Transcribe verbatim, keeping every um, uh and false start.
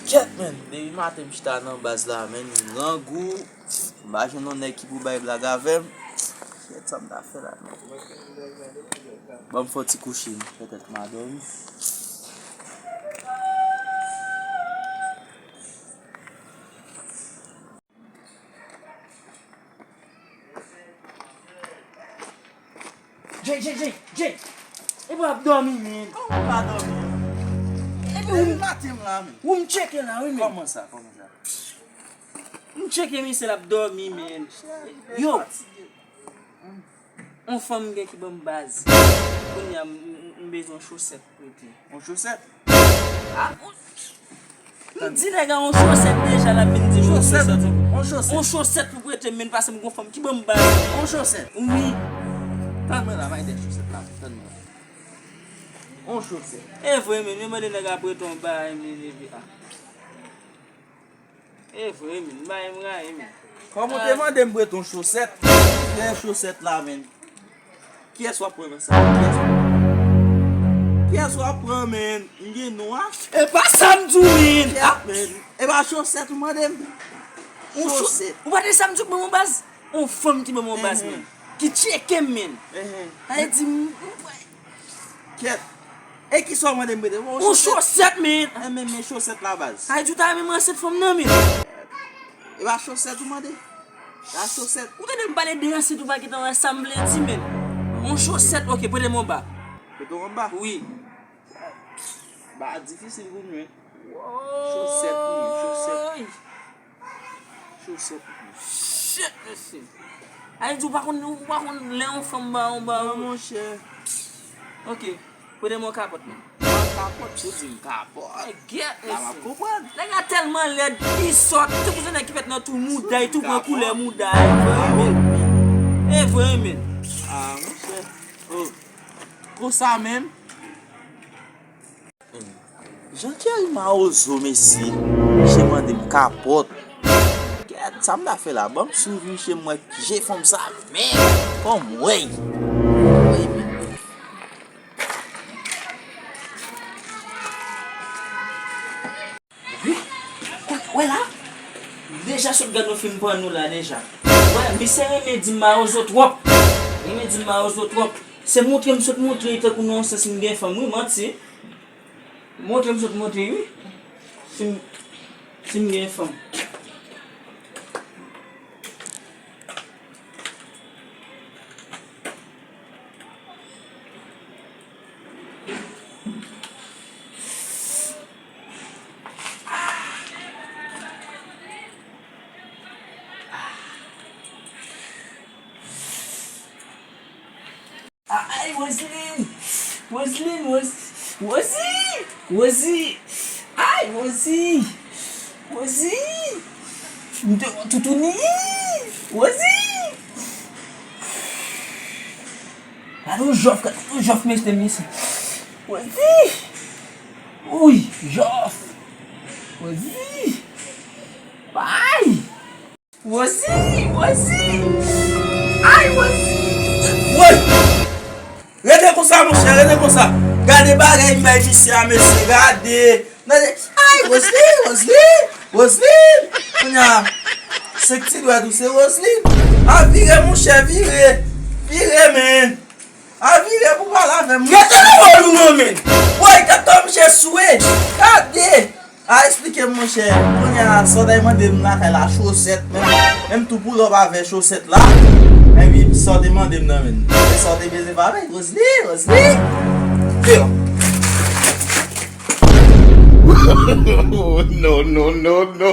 Kèt, menn, depi maten m chita nan baz la, menn, grangou, m pa jwenn yon nèg ki pou bay blag avè m. Kèt, sa m ta fè la, menn? Ban m fè yon ti kouche, petèt m a dòmi. Jay, Jay, Jay, Jay! Epa w ap dòmi, menn. Kòman m pa dòmi? Epi ou, depi maten m la, menn. Ou m tcheke la, wi, menn. Kòman sa? Kòman sa? M tcheke misye, l ap dòmi, menn. Yo! On fanm gen ki ban m baz. Kounye a, m, m, m bezwen yon chosèt pou prete. Yon chosèt? Ah, on, m di nèg la on chosèt deja, l ap vin di m on chosèt. On chosèt. On chosèt pou prete m, menn, pase m gon fanm ki ban m baz. On chosèt? Wi. Tann mwen la, m al de chosèt la, tann mwen. On chosèt. E vre, menn, yo mande nèg la prete yon bagay, menn, epi, ah. E vre, menn, bagay m rayi, menn. Kòman w te mande m prete yon chosèt? Prete chosèt la, menn. Kiyès w ap pran nan sa? Kiyès w ap pran? Kiyès w ap pran, menn? M gen non a. E pa sa m di w, menn. Kèt, menn. E pa chosèt ou mande m? Chosèt. Ou pa tande sa m di w, ban m yon baz? On fanm ki ban m yon baz, menn. Ki tcheke m, menn. Sa vle di m, m Kèt. E kisa w mande m prete? Yon chosèt, menn. E men, men chosèt la, baz. Sa vle di w ta renmen m ansent fanm nan, menn. E pa chosèt ou mande? E pa chosèt. Ou tande m pale de ansent, ou pa gentan wè sa m vle di, menn. Yon chosèt, oke, prete m yon ba. Prete w yon ba? Wi. Ba difisil pou m jwenn. Chosèt, menn, chosèt. Chosèt. Shit, mesye. Sa vle di ou pa konn, ou pa konn lè yon fanm ba yon ba. Non, monchè. Oke. Prete m yon kapòt, menn. Yon kapòt, sou di m kapòt. Gèt, mesye. La m ap konprann. Nèg la tèlman lèd, li sòt. Tout se nèg ki fèt nan tou mouda, li tou pran koulè mouda. E vre, menn. E vre, menn. Ah, monchè. Oh. Konsa menm. Jan Kerry mawozo, mesye. Misye mande m kapòt. Kèt, sa m ta fè la? Ban m swiv misye, m wè je fanm sa, men kòm wèy. Wèy, men. Wi, wè la. Deja sot gad yon fim pòno la deja. Wè, misye renmen di m mawozo twòp. Renmen di m mawozo twòp. Se montre m sot montre li tankou nan yon sans m gen fanm, wi, manti. Montre m sot montre, wi. Si m, si m gen fanm. Ay, Roseline! Roseline, Rose-, Rosie! Rosie! Ay, Rosie! Rosie! M te wè toutouni! Rosie! Gade yon jòf, gade yon jòf, mesye, mesye. Rosie! Wi, jòf! Rosie! Ay! Rosie! Rosie! Ay, Rosie! Woy! Rete konsa, monchè, rete konsa. Gade bagay m bay misye a, mesye, gade. Gade. Ay, Rosie! Rosie! Rosie! Kounye a, senk ti dwèt ou, se Rosie. A, vire, monchè, vire. Vire, men. A, vire pou pale avè m. Rete nan wòl ou non, men. Woy, tèt tò misye swe. Gade. A, eksplike m, monchè. Kounye a, sa w t al mande m lakay la, chosèt, menm, menm tou pulòp avè chosèt la. Epi, sa w te mande m nan, menm. E sa w te bezwen pa avè Roseline, Roseline. Deyò. No, no, no, no.